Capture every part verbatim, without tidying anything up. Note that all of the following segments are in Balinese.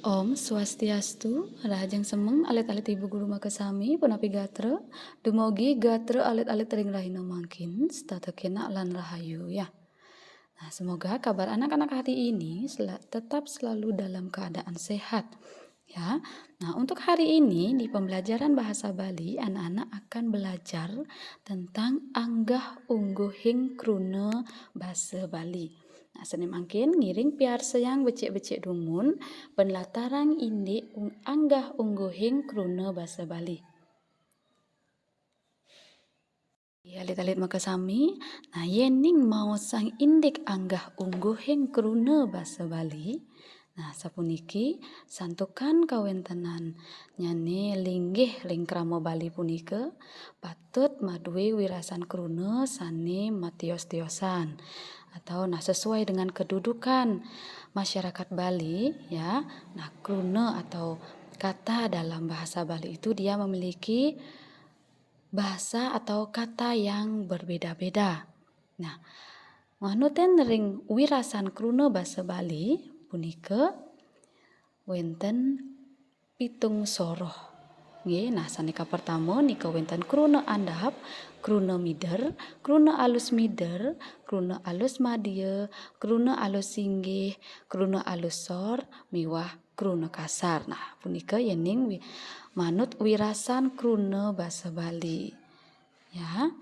Om Swastiastu, rahajeng semeng alit-alit ibu guru makasami, punapi gatra, dumugi gatra alit-alit ring rahina mangkin, setata kenak lan rahayu ya. Nah, semoga kabar anak-anak hari ini sela- tetap selalu dalam keadaan sehat. Ya, nah untuk hari ini di pembelajaran bahasa Bali, anak-anak akan belajar tentang anggah ungguhing kruna basa Bali. Nah, sane mangkin ngiring piarsayang becik-becik dumun penlatarang indik ung- anggah ungguhing kruna basa Bali. Ya, alit-alit makasami, nah yening maosang indik anggah ungguhing kruna basa Bali, nah sapuniki santukan kawentenannyane linggih ring krama Bali punika patut madue wirasan kruna sane matios-tiosan atau nah sesuai dengan kedudukan masyarakat Bali ya. Nah, kruna atau kata dalam bahasa Bali itu dia memiliki bahasa atau kata yang berbeda-beda. Nah, manuten ring wirasan kruna basa Bali punika wenten pitung soroh. Nggih, nah sane kapertama nika wenten kruna andap, kruna mider, kruna alus mider, kruna alus madya, kruna alus singgih, kruna alus sor, miwah kruna kasar. Nah, punika yening wi- manut wirasan kruna basa Bali. Ya.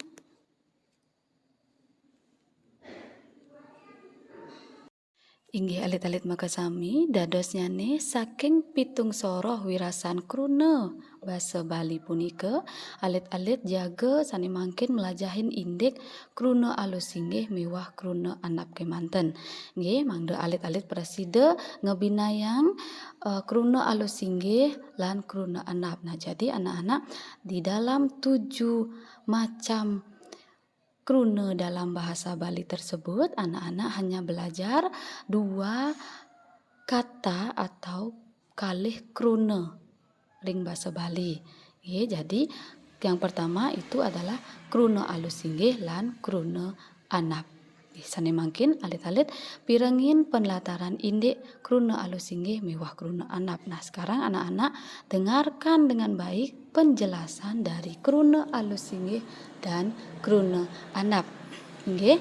Inggih alit-alit makasami, dadosnyane saking pitung soroh wirasan kruna basa Bali punika, alit-alit jaga sane mangkin mlajahin indik kruna alus singgih miwah kruna andap kemanten. Nggih, mangda alit-alit prasida ngabinayang, eh, kruna alus singgih lan kruna andap. Nah, jadi anak-anak, di dalam tujuh macam kruna dalam bahasa Bali tersebut, anak-anak hanya belajar dua kata atau kalih kruna ring basa Bali. Nggih, jadi yang pertama itu adalah kruna alus singgih lan kruna andap. Nggih, sane mangkin alit-alit pirengin penlataran indik kruna alus singgih miwah kruna andap. Nah, sekarang anak-anak dengarkan dengan baik penjelasan dari kruna alus singgih dan kruna andap. Nggih.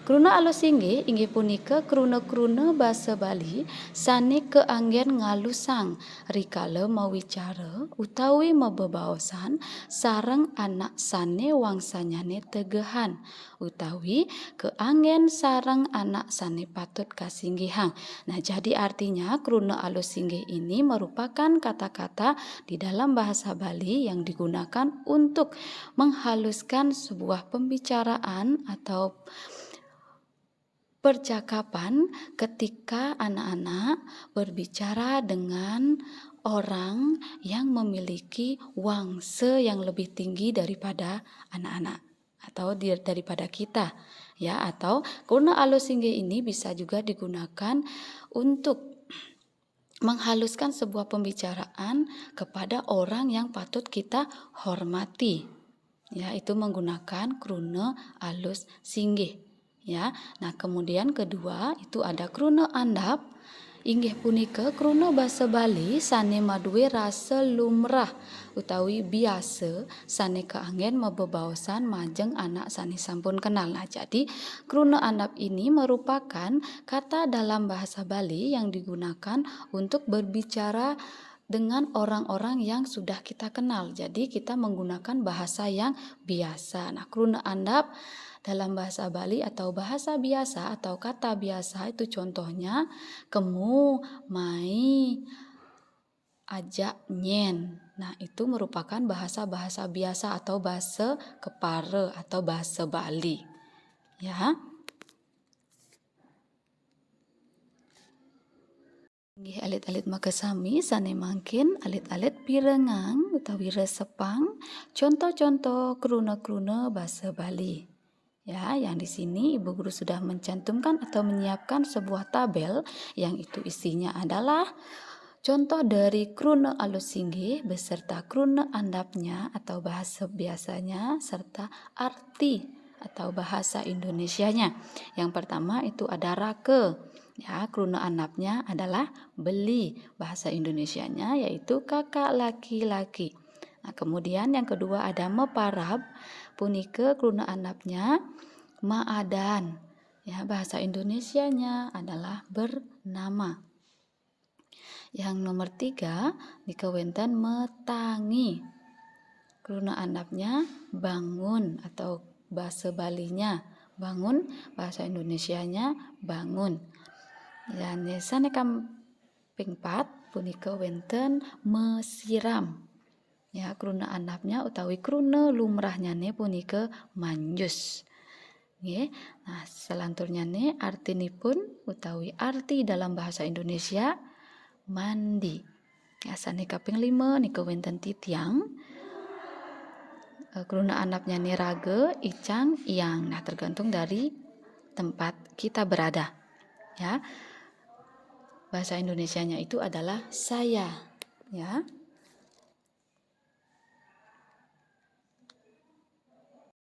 Kruna alus singgih inggih punika kruna-kruna basa Bali sane kaanggen ngalusang rikala mawicara utawi mabebaosan sareng anak sane wangsanyane tegehan utawi kaanggen sareng anak sane patut kasinggihang. Nah, jadi artinya kruna alus singgih ini merupakan kata-kata di dalam bahasa Bali yang digunakan untuk menghaluskan sebuah pembicaraan atau percakapan ketika anak-anak berbicara dengan orang yang memiliki wangsa yang lebih tinggi daripada anak-anak atau di- daripada kita, ya. Atau kruna alus singgih ini bisa juga digunakan untuk menghaluskan sebuah pembicaraan kepada orang yang patut kita hormati, ya, itu menggunakan kruna alus singgih, ya. Nah, kemudian kedua itu ada kruna andap. Inggih punika kruna basa Bali sane madue rasa lumrah utawi biasa sane kaanggen mabebaosan majeng anak sane sampun kenal. Nah, jadi kruna andap ini merupakan kata dalam bahasa Bali yang digunakan untuk berbicara dengan orang-orang yang sudah kita kenal. Jadi kita menggunakan bahasa yang biasa. Nah, kruna andap dalam bahasa Bali atau bahasa biasa atau kata biasa itu contohnya kemu, mai, ajak, nyen. Nah, itu merupakan bahasa-bahasa biasa atau basa kepara atau basa Bali. Ya. Inggih alit-alit makasami, sane mangkin alit-alit pirengang utawi resepang contoh-contoh kruna-kruna basa Bali. Ya, yang di sini Ibu Guru sudah mencantumkan atau menyiapkan sebuah tabel yang itu isinya adalah contoh dari kruna alus singgih beserta kruna andapnya atau bahasa biasanya serta arti atau bahasa Indonesianya. Yang pertama itu ada raka. Ya, kruna andapnya adalah beli. Bahasa Indonesianya yaitu kakak laki-laki. Nah, kemudian yang kedua ada meparab. Punika kruna andapnya maadan. Ya, bahasa Indonesianya adalah bernama. Yang nomor tiga, nika wenten metangi. Kruna andapnya bangun atau bahasa Balinya bangun, bahasa Indonesianya bangun. Dan sane kaping pat punika wenten mesiram. Ya, kruna andapnya utawi kruna lumrahnyane punika manjus. Nggih. Nah, selanturnyane artinipun utawi arti dalam bahasa Indonesia mandi. Ya, sane kaping lima nika wenten titiang. Eh, kruna andapnyane raga, icang, iang. Nah, tergantung dari tempat kita berada. Ya. Bahasa Indonesianya itu adalah saya. Ya.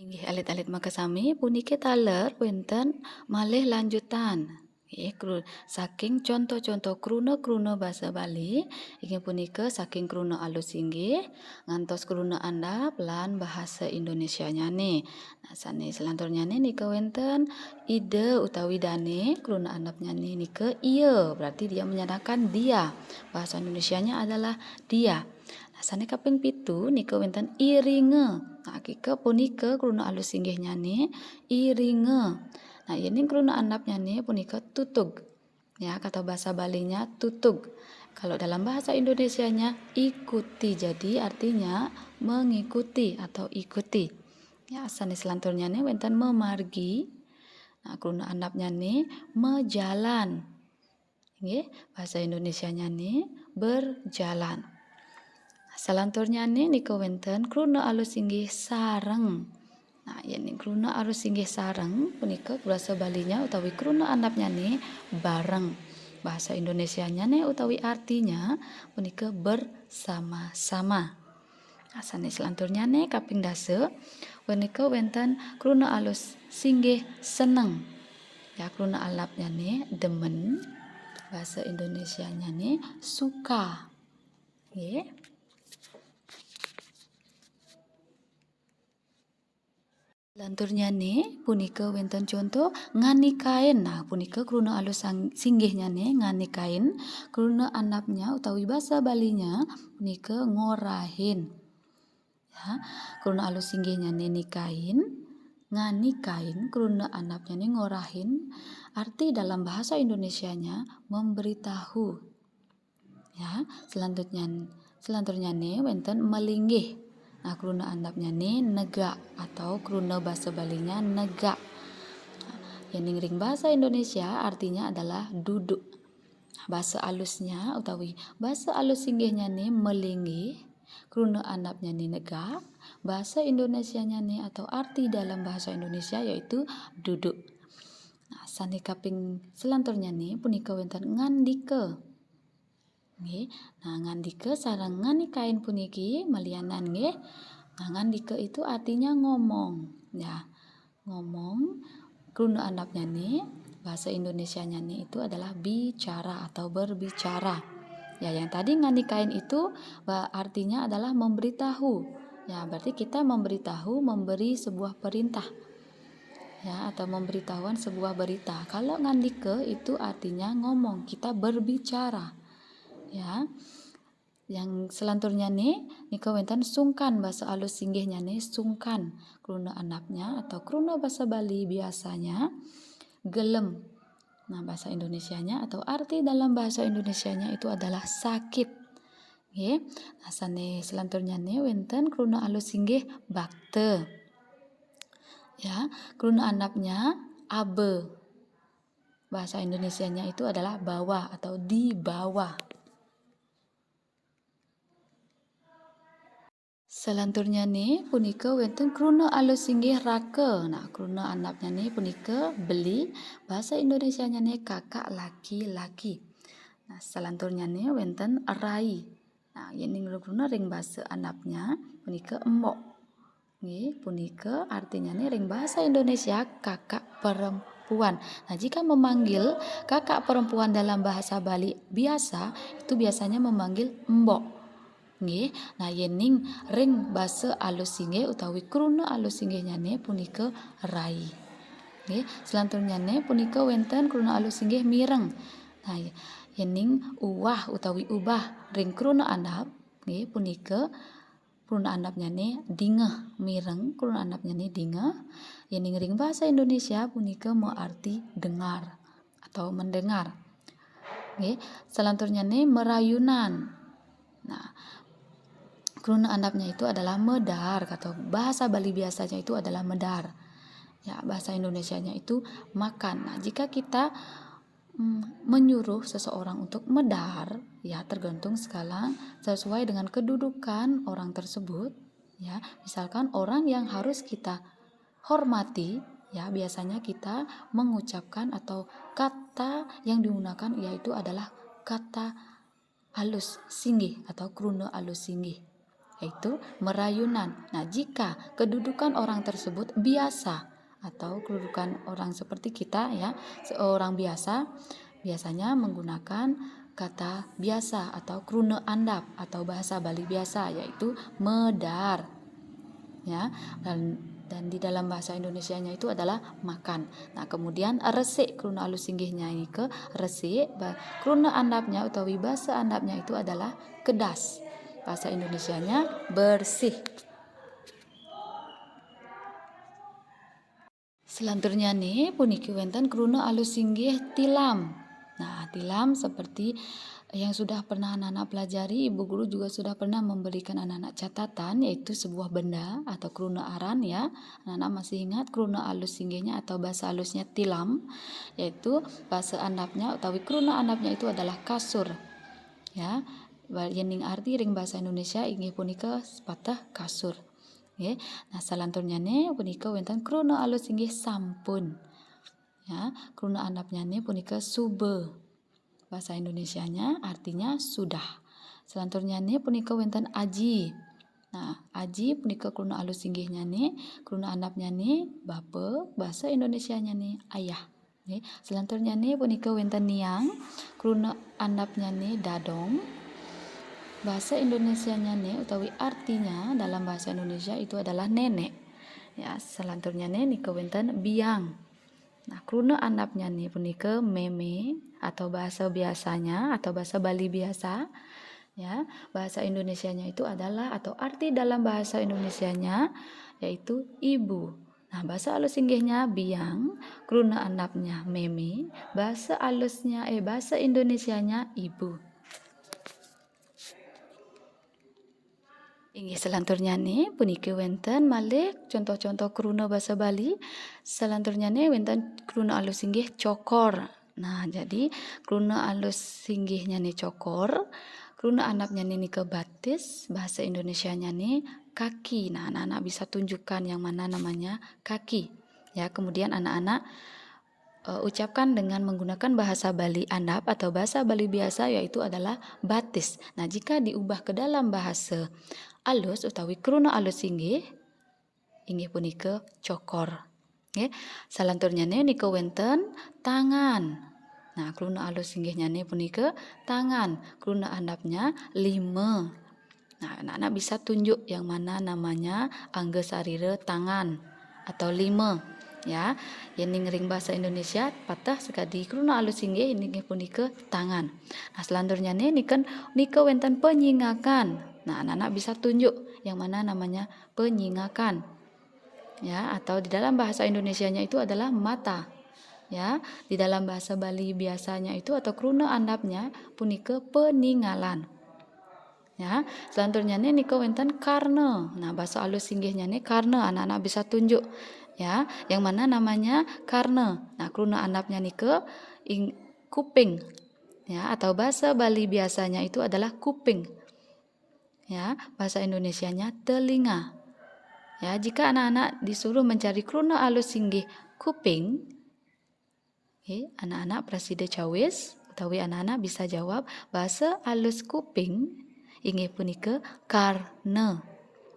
Inggih alit-alit makasami, puniki taler wenten malih lanjutan. Nggih, kru-, saking contoh-contoh kruna-kruna basa Bali, inggih punika saking kruna alus inggih ngantos kruna andap lan bahasa Indonesianyane. Nah, sane selanturnyane nika wenten ida utawi dane, kruna andapnyane nika ia, berarti dia menyatakan dia. Bahasa Indonesianya adalah dia. Nah, sane kaping pitu nika wenten iringa. Nah, kika punika kruna alus singgihnyane iringa. Nah, yening kruna andapnyane punika tutug. Ya, kata bahasa Balinya tutug. Kalau dalam bahasa Indonesianya ikuti. Jadi artinya mengikuti atau ikuti. Ya, sane selanturnyane wenten memargi. Nah, kruna andapnyane mejalan. Nggih, bahasa Indonesianyane berjalan. Selanturnyane nika wenten kruna alus singgih sareng. Nah, yen kruna alus singgih sareng punika bahasa Balinya utawi kruna andapnyane bareng. Bahasa Indonesianyane utawi artinya punika bersama-sama. Nah, sane selanturnyane kaping dasa, punika wenten kruna alus singgih seneng. Ya, kruna andapnyane demen, bahasa Indonesianyane suka. Nggih. Lanturnyane punika wenten contoh ngani kain. Nah, punika kruna alus sang-, singgihnyane ngani kain. Kruna andapnya utawi basa Balinya punika ngorahin. Ya, kruna alus singgihnyane nikain, ngani kain, kruna andapnyane ngorahin. Arti dalam bahasa Indonesianya memberitahu. Ya, selanjutnya, selanturnyane wenten melinggih. Nah, kruna andapnyane negak atau kruna basa Balinya negak. Yening ring bahasa Indonesia artinya adalah duduk. Basa alusnya utawi basa alus singgihnyane melinggih, kruna andapnyane negak, basa Indonesianyane atau arti dalam bahasa Indonesia yaitu duduk. Nah, sane kaping selanturnyane punika wenten ngandika. Nggih. Nah, ngandika sareng ngani kain puniki malianan nggih. Nah, ngandika itu artinya ngomong. Ya, ngomong. Kruna andapnyane, bahasa Indonesianyane itu adalah bicara atau berbicara. Ya, yang tadi ngani kain itu ba-, artinya adalah memberitahu. Ya, berarti kita memberitahu, memberi sebuah perintah. Ya, atau memberitahuan sebuah berita. Kalau ngandika itu artinya ngomong, kita berbicara. Ya. Yang selanturnyane nika wenten sungkan, basa alus singgihnyane sungkan. Kruna andapnya atau kruna basa Bali biasanya gelem. Nah, bahasa Indonesianya atau arti dalam bahasa Indonesianya itu adalah sakit. Nggih. Nah, sane selanturnyane wenten kruna alus singgih bakta. Ya, kruna andapnya aba. Bahasa Indonesianya itu adalah bawah atau di bawah. Selanturnyane punika wenten kruna alus singgih raka. Nah, kruna andapnyane punika beli, bahasa Indonesianyane kakak laki-laki. Nah, selanturnyane wenten rai. Nah, yening kruna ring basa andapnya punika embok. Nggih, punika artinyane ring basa Indonesia kakak perempuan. perempuan. Nah, jika memanggil kakak perempuan dalam bahasa Bali biasa, itu biasanya memanggil mbok. Nggih. Nah, yening ring basa alus singgih utawi kruna alus singgihnyane punika rai. Nggih, selanturnyane punika wenten kruna alus singgih mireng. Nah, yening uwah utawi ubah ring kruna andap, nggih, punika kruna andapnyane dingeh, mireng kruna andapnyane dingeh. Yening ring basa Indonesia punika maarti dengar atau mendengar. Nggih, selanturnyane merayunan. Nah, kruna andapnya itu adalah medar, atau bahasa Bali biasanya itu adalah medar. Ya, bahasa Indonesianya itu makan. Nah, jika kita mm, menyuruh seseorang untuk medar, ya, tergantung sekarang sesuai dengan kedudukan orang tersebut. Ya, misalkan orang yang harus kita hormati, ya, biasanya kita mengucapkan atau kata yang digunakan yaitu adalah kata alus singgih atau kruna alus singgih, yaitu merayunan. Nah, jika kedudukan orang tersebut biasa atau kedudukan orang seperti kita, ya, seorang biasa, biasanya menggunakan kata biasa atau kruna andap atau bahasa Bali biasa, yaitu medar. Ya, dan, dan di dalam bahasa Indonesianya itu adalah makan. Nah, kemudian resik, kruna alus singgihnya ini ke resik, ba-, kruna andapnya utawi basa andapnya itu adalah kedas. Bahasa Indonesianya bersih. Selanturnyane puniki wenten kruna alus singgih tilam. Nah, tilam seperti yang sudah pernah anak-anak pelajari, ibu guru juga sudah pernah memberikan anak-anak catatan, yaitu sebuah benda atau kruna aran, ya. Anak-anak masih ingat kruna alus singgihnya atau basa alusnya tilam, yaitu basa andapnya utawi kruna andapnya itu adalah kasur. Ya, yening arti ring basa Indonesia inggih punika sepatah kasur. Nggih. Nah, salanturnyane punika wenten kruna alus singgih sampun. Ya, kruna andapnyane punika suba. Bahasa Indonesianya artinya sudah. Salanturnyane punika wenten aji. Nah, aji punika kruna alus singgihnyane, kruna andapnyane bapa, bahasa Indonesianyane ayah. Nggih, salanturnyane punika wenten niang, kruna andapnyane dadong. Bahasa Indonesianyane utawi artinya dalam bahasa Indonesia itu adalah nenek. Ya, salanturnyane nika wenten biang. Nah, kruna andapnyane punika meme atau bahasa biasanya atau bahasa Bali biasa. Ya, bahasa Indonesianya itu adalah atau arti dalam bahasa Indonesianya yaitu ibu. Nah, basa alus singgihnya biang, kruna andapnya meme, basa alusnya, eh, basa Indonesianya ibu. Inggih, salanturnyane puniki wenten malih contoh-contoh kruna basa Bali. Salanturnyane wenten kruna alus singgih cokor. Nah, jadi kruna alus singgihnyane cokor, kruna andapnyane nika batis, bahasa Indonesianyane kaki. Nah, anak-anak bisa tunjukkan yang mana namanya kaki. Ya, kemudian anak-anak, eh, ucapkan dengan menggunakan bahasa Bali andap atau bahasa Bali biasa, yaitu adalah batis. Nah, jika diubah ke dalam bahasa alus utawi kruna alus singgih, inggih punika cokor. Nggih. Salanturnyane nika wenten tangan. Nah, kruna alus singgihnyane punika tangan. Kruna andapnya lima. Nah, anak-anak bisa tunjuk yang mana namanya angga sarira tangan atau lima. Ya, yening ring basa Indonesia patah sakadi kruna alus singgih inggih punika tangan. Nah, salanturnyane nika, nika wenten penyingakan. Nah, anak-anak bisa tunjuk yang mana namanya penyingakan. Ya, atau di dalam bahasa Indonesianya itu adalah mata. Ya, di dalam bahasa Bali biasanya itu atau kruna andapnya punika peningalan. Ya, salanturnyane nika wenten karna. Nah, basa alus singgihnyane karna, anak-anak bisa tunjuk. Ya, yang mana namanya karna. Nah, kruna andapnya nika ing-, kuping. Ya, atau bahasa Bali biasanya itu adalah kuping. Ya, bahasa Indonesianya telinga. Ya, jika anak-anak disuruh mencari kruna alus singgih kuping, oke, anak-anak prasida cawis utawi anak-anak bisa jawab bahasa alus kuping inggih punika karna.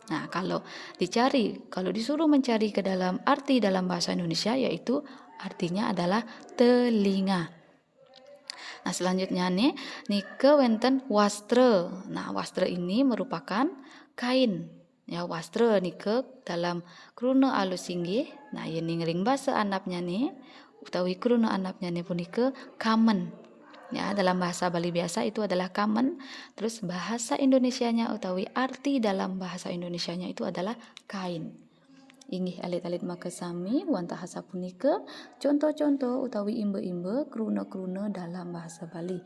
Nah, kalau dicari, kalau disuruh mencari ke dalam arti dalam bahasa Indonesia yaitu artinya adalah telinga. Nah, selanjutnya nih, nika wénten wastra. Nah, wastra ini merupakan kain. Ya, wastra nika dalam kruna alus singgih. Nah, yén ring basa andapnyané utawi kruna andapnyané punika kamen. Ya, dalam bahasa Bali biasa itu adalah kamen. Terus bahasa Indonesianya utawi arti dalam bahasa Indonesianya itu adalah kain. Inggih alit-alit makasami, wantah sapunika contoh-contoh utawi imba-imba kruna-kruna dalam bahasa Bali.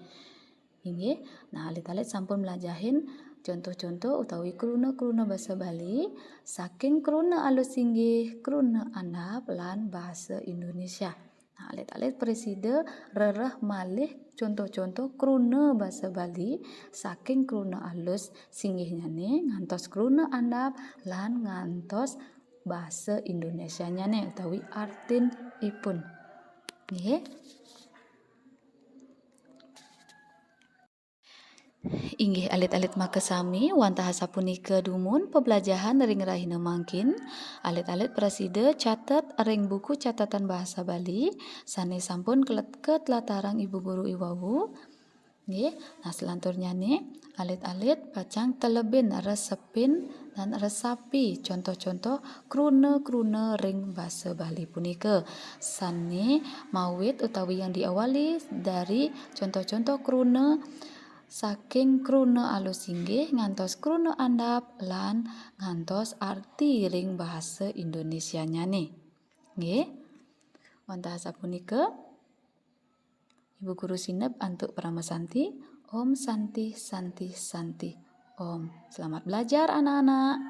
Inggih, nah alit-alit sampun mlajahin contoh-contoh utawi kruna-kruna basa Bali saking kruna alus singgih, kruna andap lan basa Indonesia. Nah, alit-alit prasida rereh malih contoh-contoh kruna basa Bali saking kruna alus singgihnyané ngantos kruna andap lan ngantos basa Indonesianyané utawi artinipun. Nggih. Inggih alit-alit makasami, wantah sapunika dumun peblajahan ring rahina mangkin. Alit-alit prasida catet ring buku catatan bahasa Bali sané sampun kelet-, ketlatarang Ibu Guru iwau. Nggih, nah selanturnyané alit-alit pacang telebin resepin lan resapi contoh-contoh kruna-kruna ring basa Bali punika sané mawit utawi yang diawali dari contoh-contoh kruna saking kruna alus singgih ngantos kruna andap lan ngantos arti ring basa Indonesianyané. Nggih. Wantah sapunika, Ibu Guru sineb antuk parama santi. Om Santi, Santi, Santi. Om. Selamat belajar, anak-anak.